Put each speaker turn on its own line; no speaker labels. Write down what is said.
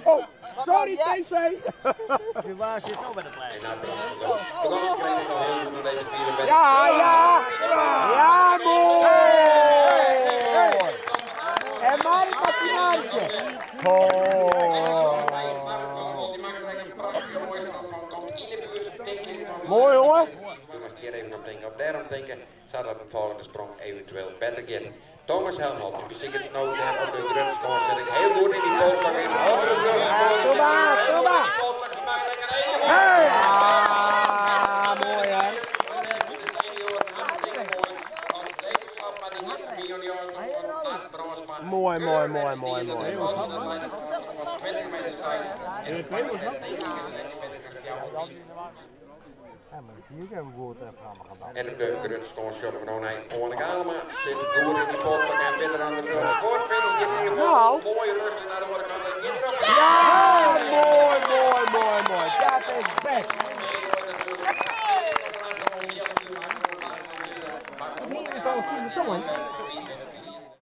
Oh, sorry TC.
Waar zit nou bij de plein?
En nou Brans kreeg het al heel goed door deze vierde wedstrijd.
Ja, ja. Ja, mooi. En Mark had die maatje. Oh.
Die maakt er een prachtige mooie stap van. Komt in de buurt, denk ik, van
Mooi hoor.
Als die er even op denken, of daarom denken, zou dat een volgende sprong eventueel beter gaan. Thomas Helmholt, die bezichtigt nou daar op de grutte score zit ik heel goed in die polstok in. Andere grutte score
Kom maar, kom maar.
Hey!
Ja, mooi hè. Mooi, mooi, mooi, mooi, mooi.
20 meter 6 en 90 centimeter.
Ja, maar hier hebben we goed even
En op de grutte score sjogge we nou naar Oane Galema. Zit goed in die polstok en bitter aan de grutte score. Vind ik in ieder geval
Nou.
mooi rustig naar de andere kant. En gaat erop.
Ja, mooi, mooi, mooi, mooi. Dat is best.